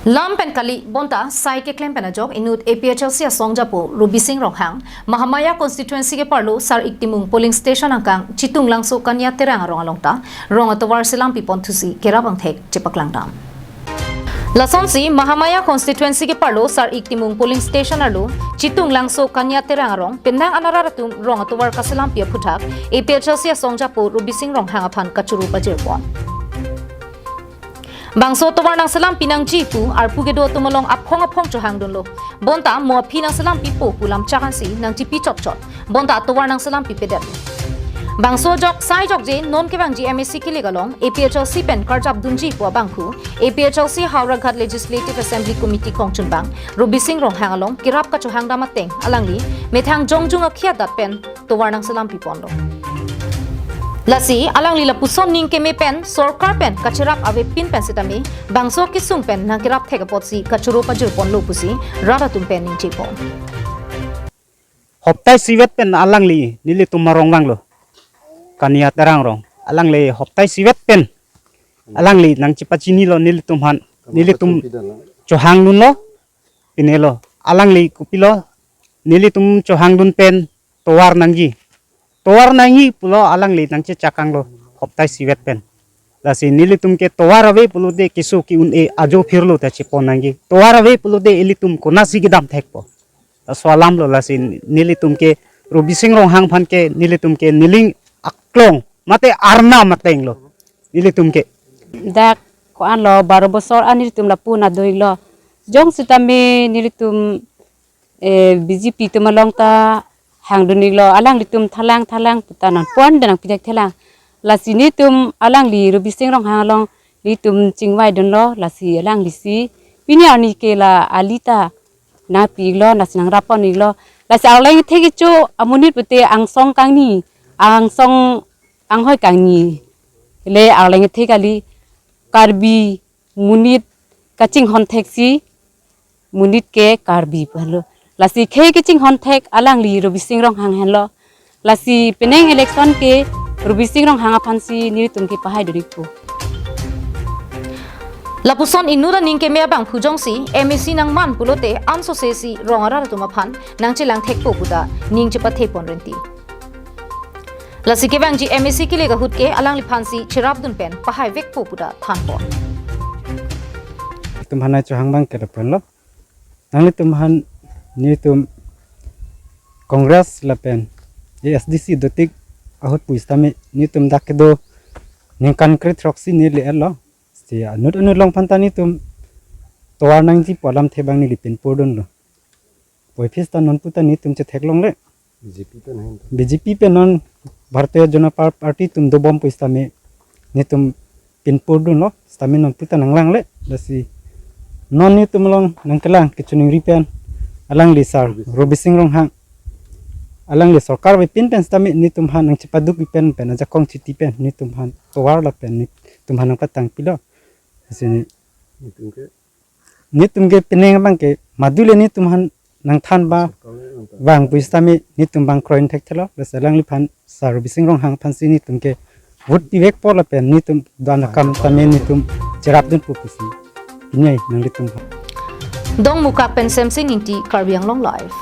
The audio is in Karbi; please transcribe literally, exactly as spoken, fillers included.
Lam pen kali bonta sai keklem pen ajok inut A P H L C asong japo Rubising Ronghang, Mahamaya constituency keparlo Sar-ik Timung polling station angkang Chitunglangso Kania Terang arong along ta rong atovar selam pipon thusi kerap angthek chepaklangdam. Lasonsi Mahamaya constituency keparlo Sar-ik Timung polling station arlo Chitunglangso Kania Terang arong penang anarat atum rong atovar kaselam pi aphuthak A P H L C asong japo Rubising Ronghang aphan kachoro pajirpon. Bangso tovar nangselam pi nangji pu arpu kedo atum along aphong aphong chohangdunlo. Bonta mo aphi nangselam pipo pu lamchak ansi nangchipi chotchot. Bonta tovar nangselam pipedet. Bangso jok sai jokje non kevangji M A C kilik along A P H L C pen karjap dunji pu abangphu A P H L C Howraghat Legislative Assembly Committee kongchunbang Rubising Ronghang along kerap kachohangdam ateng alangli methang jongjung akhiat dat pen tovar nangselam piponlo. Lasi alangli lapuson ning keme pen sorkar pen kacherap avepin pen sitame bangso kesung pen nangkerap thek apotsi kachoro pajirponlo pusi rat atum pen ningjepo. Hoptai sivet pen alangli nelitum arong vanglo. Kania Terang arong. Alangli hoptai sivet pen alangli nangchepachinilo nelitum aphan. Nelitum chohangdunlo. Pinelo. Alangli kopilo. Nelitum chohangdun pen tovar nangji. Tovar nangji pulo alangli nangchechakanglo hoptai sivet pen. Lasi nelitum ke tovar ave pulote keso ke-un-e ajo phirlo ta chepon nangji. Tovar ave pulote ilitum konatsi kedam thekpo. Laso alamlo lasi nelitum ke Rubising Ronghang aphan ke nelitum ke neling aklong mate arnam atenglo. Nelitum ke. Dak ko-anlo baro bosor an nelitum lapu na doilo. Jong sitame nelitum eh, B J P atum along ta hangdun-iklo, alanglitum thalang thalang puta non pon denang pijak thelang. Lasi nelitum alangli Rubising Ronghang along nelitum chingvaidunlo, lasi alanglisi pini arni ke la ali ta nangpi-iklo, lasi nangrap pon-iklo. Lasi arleng thek kecho amonit pute angsong kangni, angsong anghoi kangni le arleng thek kali Karbi monit kachinghon thek si monit ke Karbi pu henlo. Lasi khei kachinghon thek alangli Rubising Ronghang henlo. Lasi penang election ke Rubising Ronghang aphansi nelitum ke pahai duri pu. Lapuson inut aning keme abangphu jongsi M A C nangman pulote ansose si rong arat atum aphan nangchelang thekpo puta ning chepathe pon renti. Lasi kevangji M A C kilik ahut ke alangliphansi cherapdun pen pahai vekpo puta thanpon. Itum aphan nangchohang abang ke lapenlo. Nanglitum aphan nelitum Congress lapen A S D C dotik ahut pusitame nelitum dak kedo ningkan kre-throksi neli elo. Si anut anut along aphan ta nelitum tovar nangji pu alamthe abang neli pinpurdunlo. Puvoiphit ta non puta nelitum chetheklongle. B J P pen hen. B J P pen non Bharatiya Janata Party atum dobom pusitame nelitum pinpurdunlo, sitame non puta nanglangle, lasi non nelitum along nangkelang kachiningri pen alangli sir Rubising Ronghang, alangli sorkar avepin pen sitame nelitum aphan nangchepaduk pen pen ajakong chiti pen nelitum aphan tovar lapen nelitum aphan nangpatang pilo. Lasi nelitum ke nelitum ke penang abang ke madule nelitum aphan nangthan ba vang pusitame nelitum abang kroin thekthelo, lasi alangliphan sir Rubising Ronghang aphansi nelitum ke vote pivekpo lapen nelitum do-an akam tame nelitum cherapdunpo pusi. Pini nanglitum aphan. Dongmukak pen Semsing Ingti, Karbi Anglong Live.